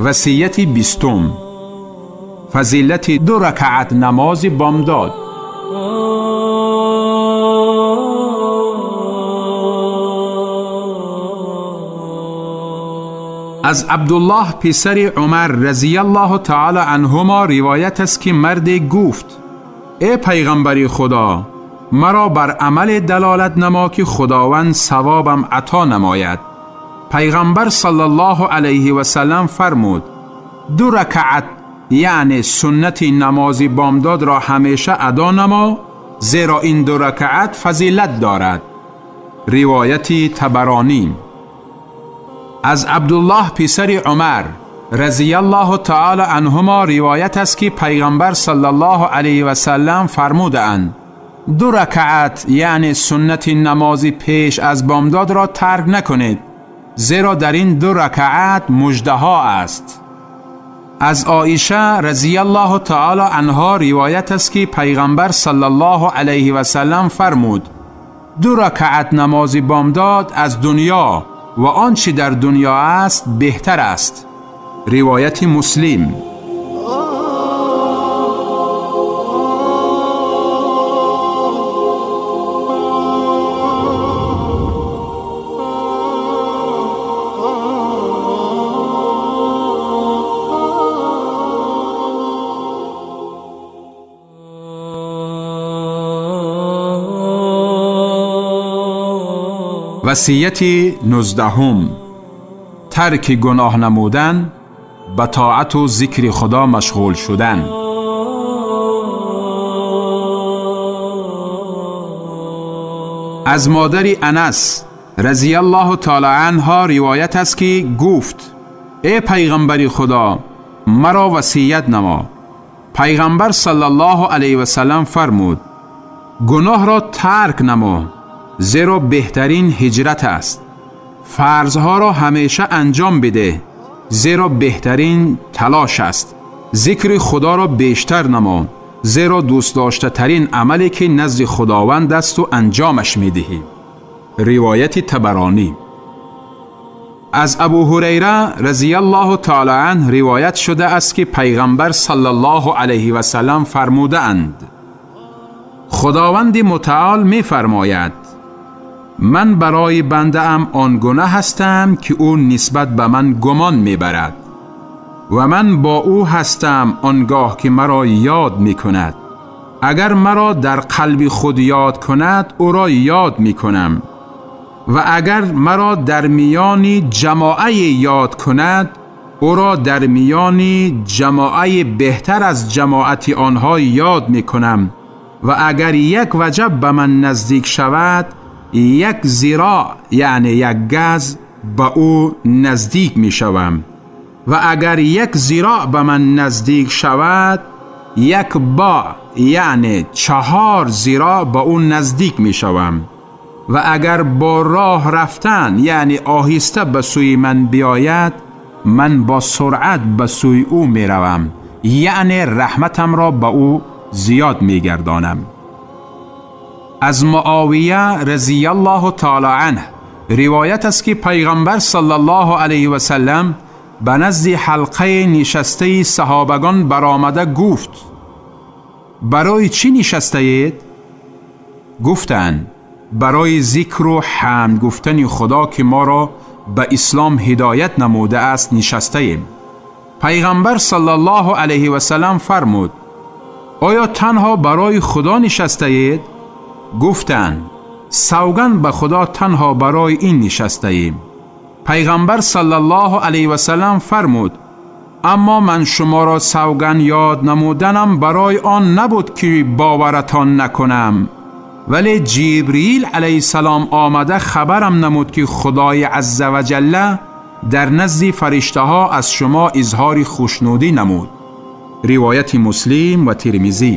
Васияти 20، фазилати 2 ракъат намози бомдод. Аз Абдуллоҳ писари Умар разияллоҳу таъоло анҳумо ривоят аст ки марде гуфт: эй пайғамбари Худо, маро бар амале далолат намо ки Худованд савобам ато намояд. Пайғамбар саллаллоҳу алайҳи васаллам фармуд: 2 ракъат яъне суннати намози бомдодро ҳамеша адо намо, зеро ин 2 ракъат фазилат дорад. Ривояти Табаронӣ. Аз Абдуллоҳ писари Умар разияллоҳу таъоло анҳумо ривоят аст ки пайғамбар саллаллоҳу алайҳи васаллам фармудаанд: 2 ракъат яъне суннати намози пеш аз бомдодро тарк накунед, зеро дар ин 2 ракъат муждаҳо аст. Аз Оиша разияллоҳу таъоло анҳо ривоят аст ки пайғамбар саллаллоҳу алайҳи васаллам фармуд: 2 ракъат намози бомдод аз дунё ва он чи дар дунё аст беҳтар аст. Ривояти Муслим. Васияти 19، тарки гуноҳ намудан, ба тоату зикри Худо машғул шудан. Аз модари Анас разияллоҳу таъоло анҳо ривоят аст ки гуфт: эй пайғамбари Худо, маро васият намо. Пайғамбар саллаллоҳу алайҳи васаллам фармуд: гуноҳро тарк намо, зеро беҳтарин ҳиҷрат аст. Фарзҳоро ҳамеша анҷом бидеҳ, зеро беҳтарин талош аст. Зикри Худоро бештар намо, зеро дӯстдоштатарин амале ки назди Худованд аст ту анҷомаш медиҳӣ. Ривояти Табаронӣ. Аз Абу Ҳурайра разияллоҳу таъоло анҳ ривоят шуда аст ки пайғамбар саллаллоҳу алайҳи васаллам фармудаанд: Худованди мутаол мефармояд: ман барои бандаам он гуна ҳастам ки ӯ нисбат ба ман гумон мебарад ва ман бо ӯ ҳастам он гоҳ ки маро ёд мекунад. Агар маро дар қалби худ ёд кунад, ӯро ёд мекунам, ва агар маро дар миёни ҷамоае ёд кунад, ӯро дар миёни ҷамоаи беҳтар аз ҷамоати онҳо ёд мекунам, ва агар як ваҷаб ба ман наздик шавад, як зироъ яъне як газ ба ӯ наздик мешавам, ва агар як зироъ ба ман наздик шавад, як бо яъне 4 зироъ ба ӯ наздик мешавам, ва агар бо роҳ рафтан яъне оҳиста ба сӯи ман биёяд, ман бо суръат ба сӯи ӯ меравам, яъне раҳматамро ба ӯ зиёд мегардонам. Аз Муовия разияллоҳу таъоло анҳ ривоят аст ки пайғамбар саллаллоҳу алайҳи васаллам ба назди ҳалқаи нишастаи саҳобагон баромада гуфт: барои чӣ нишастаед? Гуфтанд: барои зикру ҳамд гуфтани Худо ки моро ба ислом ҳидоят намудааст нишастаем. Пайғамбар саллаллоҳу алайҳи васаллам фармуд: оё танҳо барои Худо нишастаед? Гуфтанд: савганд ба Худо, танҳо барои ин нишастаем. Пайғамбар саллаллоҳу алайҳи васаллам фармуд: аммо ман шуморо савганд ёд намуданам барои он набуд ки боваратон накунам, вале Ҷибриил алайҳиссалом омада хабарам намуд ки Худои азза ва ҷалла дар назди фариштаҳо аз шумо изҳори хушнудӣ намуд. Ривояти Муслим ва Тирмизӣ.